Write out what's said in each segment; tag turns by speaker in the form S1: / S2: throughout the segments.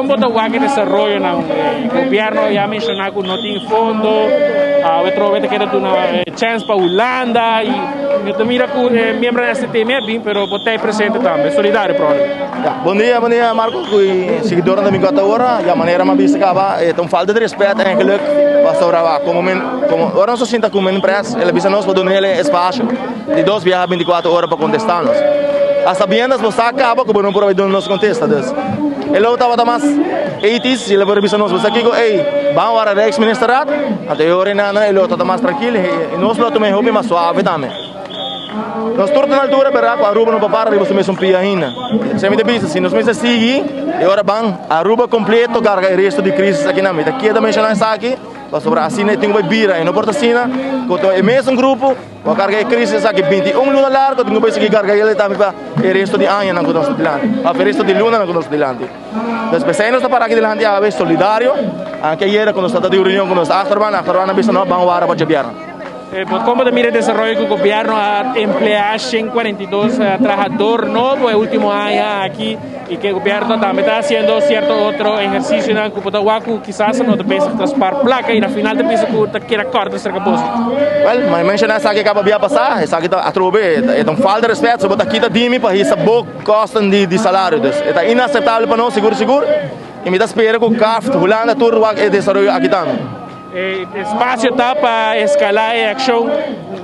S1: Kon bo ta wak e desaroyonan? Gobierno ya menciona cu no tin fondo, awe trobe ta keda duna chance pa Hulanda y mi ta mira cu e miembronan STT a bin pero bo ta presente tambe, solidario probablemente.
S2: Ya, bon dia, bon dia Marco cu e siguidornan di mi ora. Ya manera mi a bisa caba e ta un falta di respet eigenlijk pasobra wak como men como ora nos a sinta cu men pres el a bisa nos pa duna el e espacio di dos biaha binticuatro ora pa contesta nos. A sabiendas bo sa caba cu bo no por a bay duna nos contesta dus. E lo tabata mas eighties si el a por a bisa nos bo sa kico ey ban wara Rijksministerraad anto e ora nan e lo tabata mas trankil y nos lo a tuma e hopi mas suave tambe. Nos tur ta na altura berdad cu Aruba no por para riba su mesun pia ainda. Esei mi ta bisa si nos mester sigui e ora ban Aruba completo carga e resto di crisis akinan. Mi ta keda menciona esaki pasobra asina e tin cu bay bira e no por ta asina cu ta e mesun grupo. Bo a karga e krisis aki 21 luna largo, tin ku bai sigui karga el tambe pa e resto di añanan ku nos ta dilanti, òf e resto di lunanan ku nos ta dilanti. Entonces p'esei nos ta para aki dilanti awe solidario, anke ayera ku nos tabata den reunion ku nos achterban, achterban a bisa no ban wara pa djabièrnè.
S1: Kon bo ta mira e desaroyo ku gobièrnu a empleá 142 trahador nobo e último aña aki i ku e gobièrnu tambe ta hasiendo sierto otro ehersisionan ku bo ta wak ku kisas no ta bezig ta spar plaka i na final ta bisa ku ta keda kòrta serka boso?
S2: Wèl, mi menshoná esaki kaba bia pasá, esaki ta atrobe, e ta un falta di rèspèt, so bo ta kita di mi pa hisa bo kòsten di salario. Dus e ta inaseptabel pa nos, sigur sigur, i mi ta spera ku CAFT, Hulanda tur wak e desaroyo aki tambe.
S1: E espacio ta pa escala e accion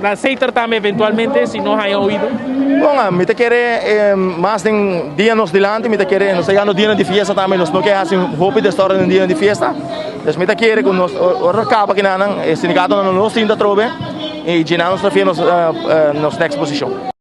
S1: na Seter tambe eventualmente si no haya oido?
S2: Bon, mi ta kere mas den dia nos dilanti, mi ta kere nos ta yegando dianan di fiesta tambe, nos no ke hasi hopi desorden den dianan di fiesta, dus mi ta kere ku nos ora kaba kinanan e sindikatonan lo sinta atrobe i djina nos ta fia nos next posishon.